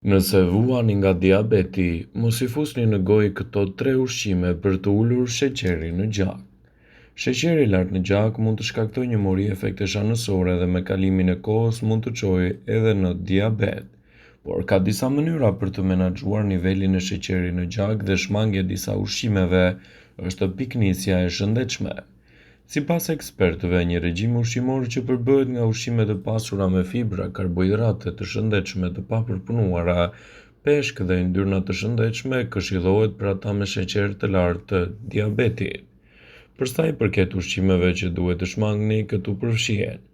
Nëse vuani nga diabeti, mos i fusni në gojë këto tre ushqime për të ulur sheqerin në gjak. Sheqeri i lartë në gjak mund të shkaktojë një mori efektesh anësore dhe me kalimin e kohës mund të çojë edhe në diabet. Por ka disa mënyra për të menaxhuar nivelin e sheqerit në gjak dhe shmangia e disa ushqimeve është pikënisja e shëndetshme. Sipas ekspertëve, një regjim ushqimor që përbëhet nga ushqime të pasura me fibra, karbohidrate të shëndetshme të papërpunuara, peshk dhe yndyrna të shëndetshme këshillohet për ata me sheqer të lartë të diabetit. Për sa i përket ushqimeve që duhet të shmangni, këtu përfshihen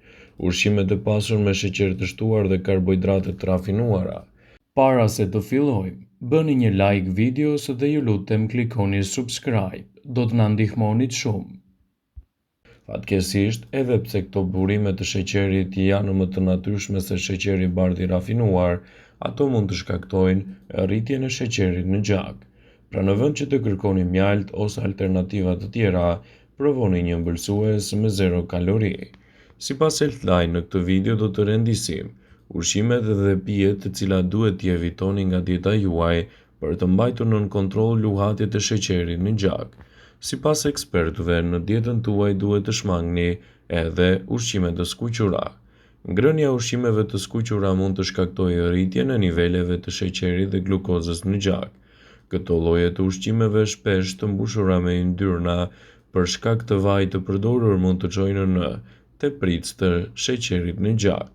ushqimet e pasur me sheqer të shtuar dhe karbohidrate të rafinuara. Para se të fillojmë, bëni një like videos dhe ju lutem klikoni subscribe, do të na ndihmonit shumë. Fatkeqësisht, edhe pse këto burime të sheqerit janë më të natyrshme se sheqeri i bardhë i rafinuar, ato mund të shkaktojnë rritjen e sheqerit në gjak. Pra në vend që të kërkoni mjaltë ose alternativa të tjera, provoni një ëmbëlsues me zero kalori. Sipas Healthline, në këtë video do të rendisim ushqimet dhe pijet të cilat duhet t'i evitoni nga dieta juaj për të mbajtur nën kontroll luhatjet e sheqerit në gjak. Sipas ekspertëve, në dietën tuaj duhet të shmangni edhe ushqime të skuqura. Ngrënia e ushqimeve të skuqura mund të shkaktojë rritjen e niveleve të sheqerit dhe glukozës në gjak. Këto lloje të ushqimeve shpesh të mbushura me yndyrna për shkak të vajit të përdorur mund të çojnë në tepricë të sheqerit në gjak.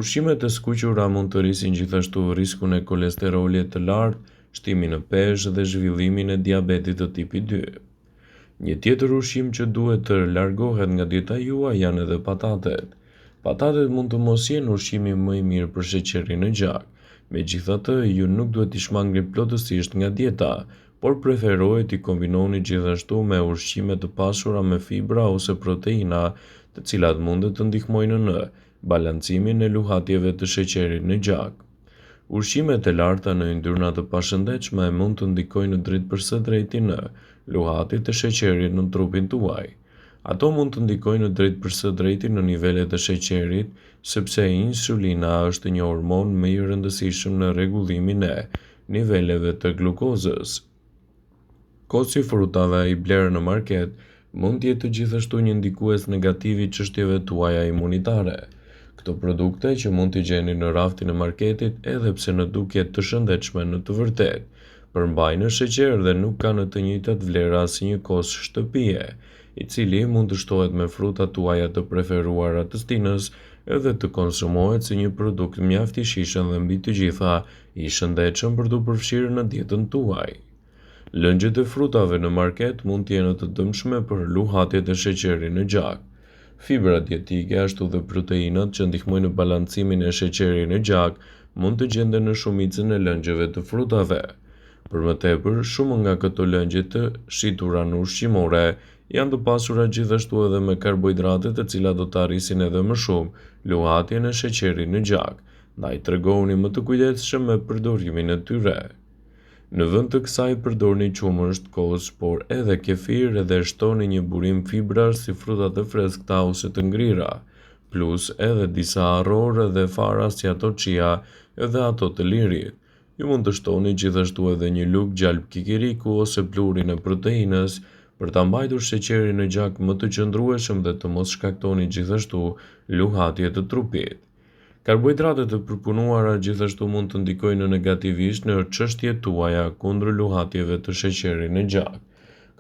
Ushqimet e skuqura mund të rrisin gjithashtu riskun e kolesterolit të lartë, shtimin në peshë dhe zhvillimin e diabetit të tipit 2. Një tjetër ushqim që duhet të largohet nga dieta juaj janë edhe patatet. Patatet mund të mos jenë ushqimi më i mirë për sheqerin në gjak. Megjithatë, ju nuk duhet t'i shmangni plotësisht nga dieta, por preferohet t'i kombinoni gjithashtu me ushqime të pasura me fibra ose proteina, të cilat mund të ndihmojnë në balancimin e luhatjeve të sheqerit në gjak. Ushqimet e larta në yndyrna të pashëndetshme mund të ndikojnë drejtpërsëdrejti në luhatjet e sheqerit në trupin tuaj. Ato mund të ndikojnë drejtpërsëdrejti në nivelet e sheqerit, sepse insulina është një hormon më i rëndësishëm në rregullimin e niveleve të glukozës. Kosi i frutave i blerë në market mund të jetë gjithashtu një ndikues negativ i çështjeve tuaja imunitare. Këto produkte që mund t'i gjeni në raftin e marketit edhe pse në dukje të shëndetshme në të vërtetë, përmbajnë sheqer dhe nuk kanë të njëjtat vlera si një kos shtëpie, i cili mund të shtohet me frutat tuaja të preferuara të stinës edhe të konsumohet si një produkt mjaft i shijshëm dhe mbi të gjitha i shëndetshëm për t'u përfshirë në dietën tuaj. Lëngjet e frutave në market mund të jenë të dëmshme për luhatjet e sheqerit në gjak. Fibrat dietike ashtu dhe proteinat që ndihmojnë në balancimin e sheqerit në gjak mund të gjenden në shumicën e lëngjeve të frutave. Për më tepër, shumë nga këto lëngje të shitura në ushqimore janë të pasura gjithashtu edhe me karbohidrate të cilat do ta rrisin edhe më shumë luhatjen e sheqerit në gjak, ndaj tregohuni më të kujdesshëm me përdorimin e tyre. Në vend të kësaj përdorni qumësht, kos, por edhe kefir dhe shtoni një burim fibrash si frutat e freskëta ose të ngrira, plus edhe disa arrorë dhe fara si ato chia dhe ato të lirit. Ju mund të shtoni gjithashtu edhe një lugë gjalpë kikiriku ose pluhurin e proteinës për ta mbajtur sheqerin në gjak më të qëndrueshëm dhe të mos shkaktoni gjithashtu luhatje të trupit. Karbohidratet e përpunuara gjithashtu mund të ndikojnë negativisht në çështjet tuaja kundër luhatjeve të sheqerit në gjak.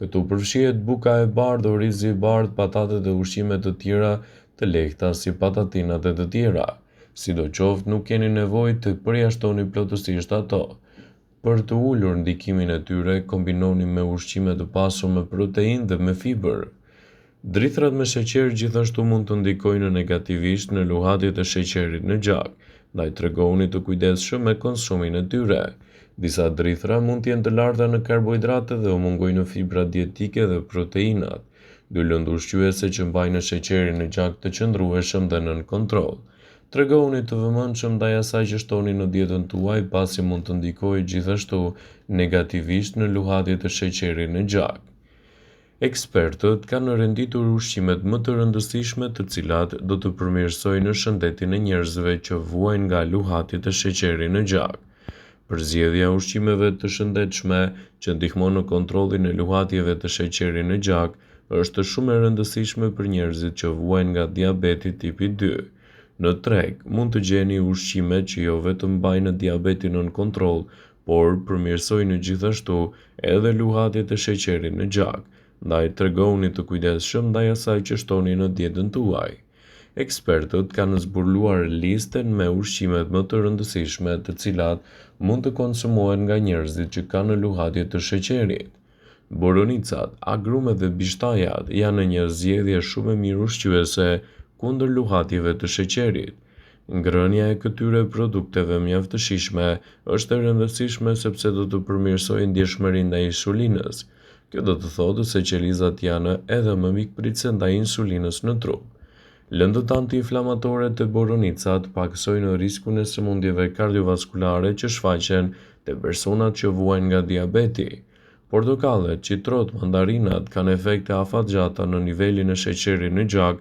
Këtu përfshihet buka e bardhë, orizi i bardhë, patatet dhe ushqime të tjera të lehta si patatinat e të tjera. Sidoqoftë, nuk keni nevojë të përjashtoni plotësisht ato. Për të ulur ndikimin e tyre, kombinoni me ushqime të pasur me proteinë dhe me fibër. Drithërat me sheqer gjithashtu mund të ndikojnë negativisht në luhatjet e sheqerit në gjak, ndaj tregohuni të kujdesshëm me konsumin e tyre. Disa drithëra mund të jenë të larta në karbohidrate dhe u mungojnë fibrat dietike dhe proteinat, dy lëndë ushqyese që mbajnë sheqerin në gjak të qëndrueshëm dhe nën kontroll. Tregohuni të vëmendshëm ndaj asaj që shtoni në dietën tuaj pasi mund të ndikojë gjithashtu negativisht në luhatjet e sheqerit në gjak. Ekspertët kanë renditur ushqimet më të rëndësishme të cilat do të përmirësojnë shëndetin e njerëzve që vuajnë nga luhatjet e sheqerit në gjak. Përzgjedhja e ushqimeve të shëndetshme që ndihmon në kontrollin e luhatjeve të sheqerit në gjak është shumë e rëndësishme për njerëzit që vuajnë nga diabeti tipi 2. Në treg mund të gjeni ushqime që jo vetëm mbajnë diabetin nën kontroll, por përmirësojnë gjithashtu edhe luhatjet e sheqerit në gjak. Ndaj tregohuni të kujdesshëm ndaj asaj që shtoni në dietën tuaj. Ekspertët kanë zbuluar listën me ushqimet më të rëndësishme të cilat mund të konsumohen nga njerëzit që kanë luhatje të sheqerit. Boronicat, agrumet dhe bishtajat janë një zgjedhje shumë e mirë ushqyese kundër luhatjeve të sheqerit. Ngrënia e këtyre produkteve mjaft të shijshme është e rëndësishme sepse do të përmirësojë ndjeshmërinë ndaj insulinës. Kjo do të thotë se qelizat janë edhe më mikpritëse ndaj insulinës në trup. Lëndët antiinflamatore te boronicat pakësojnë riskun e sëmundjeve kardiovaskulare që shfaqen te personat që vuajnë nga diabeti. Portokallet, qitrot, mandarinat kanë efekte afatgjata në nivelin e sheqerit në gjak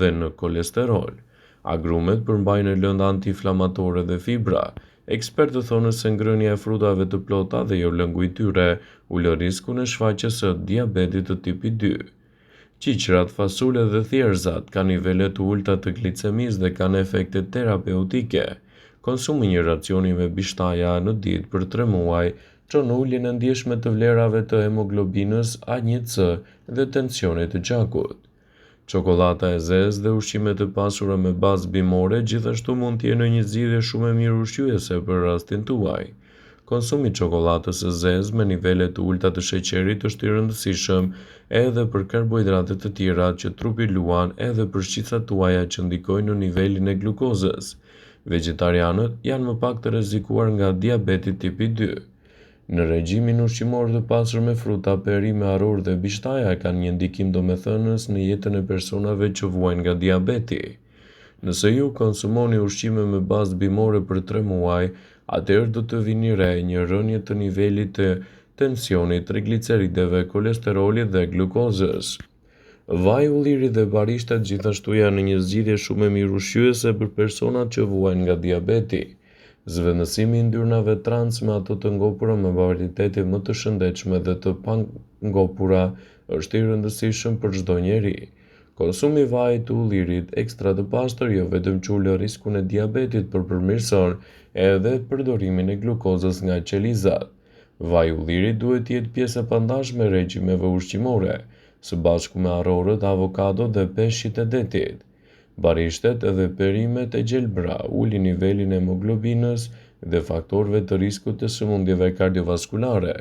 dhe në kolesterol. Agrumet përmbajnë lëndë antiinflamatore dhe fibra. Ekspertët thonë se ngrënia e frutave të plota dhe jo lëngu i tyre ul riskun e shfaqjes së diabetit të tipit 2. Qiqrat, fasulet dhe thjerrëzat kanë nivele të ulëta të glicemisë dhe kanë efekte terapeutike. Konsumi i një racioni me bishtaja në ditë për 3 muaj çon në uljen e ndjeshme të vlerave të hemoglobinës A1C dhe tensionit të gjakut. Çokollata e zezë dhe ushqimet e pasura me bazë bimore gjithashtu mund të jenë një zgjidhje shumë e mirë ushqyese për rastin tuaj. Konsumi i çokollatës së zezë me nivele të ulëta të sheqerit është i rëndësishëm edhe për karbohidrate të tjera që trupi luan edhe për shqisat tuaja që ndikojnë në nivelin e glukozës. Vegjetarianët janë më pak të rrezikuar nga diabeti tipi 2. Në regjimin ushqimor të pasur me fruta, perime, arrorë dhe bishtaja kanë një ndikim domethënës në jetën e personave që vuajnë nga diabeti. Nëse ju konsumoni ushqime me bazë bimore për 3 muaj, atëherë do të vini re një rënie të nivelit të tensionit, triglicerideve, kolesterolit dhe glukozës. Vaji i ullirit dhe barishtet gjithashtu janë një zgjidhje shumë e mirë ushqyese për personat që vuajnë nga diabeti. Zëvendësimi i yndyrnave trans me ato të ngopura me varietete më të shëndetshme dhe të pangopura është i rëndësishëm për çdo njeri. Konsumi i vajit të ullirit ekstra të pastër jo vetëm që ul riskun e diabetit, por përmirëson edhe përdorimin e glukozës nga qelizat. Vaji i ullirit duhet të jetë pjesë e pandashme e regjimeve ushqimore, së bashku me arrorët, avokadot dhe peshqit e detit. Barishtet dhe perimet e gjelbra ulin nivelin e hemoglobinës dhe faktorëve të riskut të sëmundjeve kardiovaskulare.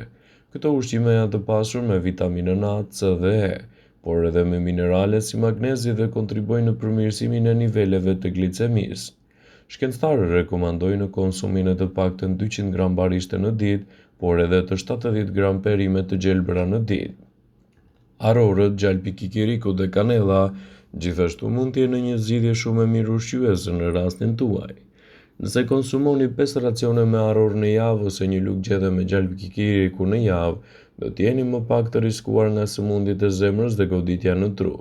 Këto ushqime janë të pasur me vitaminën A, C dhe E, por edhe me minerale si magnezi dhe kontribuojnë në përmirësimin e niveleve të glicemisë. Shkencëtarët rekomandojnë konsumin e të paktën 200 gram barishte në ditë, por edhe të 70 gram perime të gjelbra në ditë. Arrorët, gjalpi kikirikut dhe kanella gjithashtu mund të jenë një zgjidhje shumë e mirë ushqyese në rastin tuaj. Nëse konsumoni 5 racione me arror në javë ose një lugë gjedhe me gjalp kikiriku në javë, do të jeni më pak të rriskuar nga sëmundjet e zemrës dhe goditja në tru.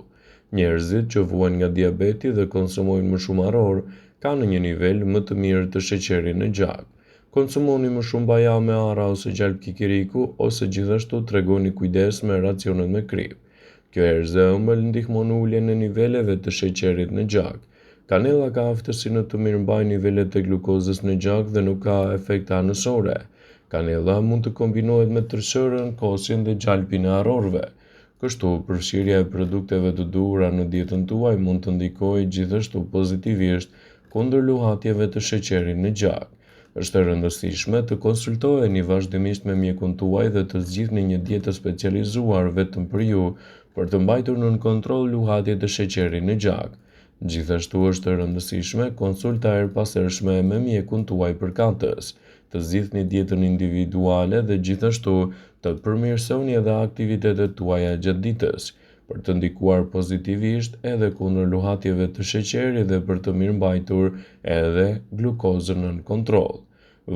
Njerëzit që vuajnë nga diabeti dhe konsumojnë më shumë arror kanë një nivel më të mirë të sheqerit në gjak. Konsumoni më shumë bajame, arra ose gjalp kikiriku ose gjithashtu tregoni kujdes me racionet me kripë. Kjo erëzë e ëmbël ndihmon në uljen e niveleve të sheqerit në gjak. Kanella ka aftësinë të mirëmbajë nivelet e glukozës në gjak dhe nuk ka efekte anësore. Kanella mund të kombinohet me tërshërën, kosin dhe gjalpin e arrorëve. Kështu, përfshirja e produkteve të duhura në dietën tuaj mund të ndikojë gjithashtu pozitivisht kundër luhatjeve të sheqerit në gjak. Është e rëndësishme të konsultoheni vazhdimisht me mjekun tuaj dhe të zgjidhni një dietë të specializuar vetëm për ju për të mbajtur nën kontroll luhatjet e sheqerit në gjak. Gjithashtu është e rëndësishme konsulta e herëpashershme me mjekun tuaj përkatës, të zgjidhni dietën individuale dhe gjithashtu të përmirësoni edhe aktivitetet tuaja gjatë ditës, për të ndikuar pozitivisht edhe kundër luhatjeve të sheqerit dhe për të mirëmbajtur edhe glukozën nën kontroll.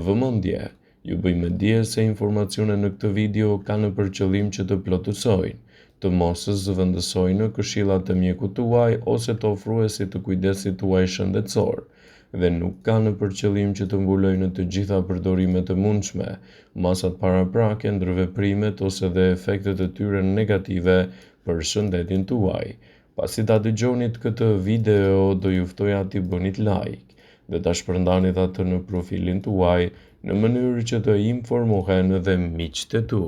Vëmendje! Ju bëj me dije se informacionet në këtë video kanë për qëllim që të plotësojnë, të mos zëvendësojnë këshillat e mjekut tuaj ose të ofruesit të kujdesit tuaj shëndetësor. dhe nuk kanë për qëllim që të mbulojnë të gjitha përdorimet e mundshme, masat paraprake, ndërveprimet ose dhe efektet e tyre negative për shëndetin tuaj. Pasi ta dëgjonit këtë video, do ju ftoja t'i bënit like dhe ta shpërndanit atë në profilin tuaj në mënyrë që të informohen dhe miqtë e tu.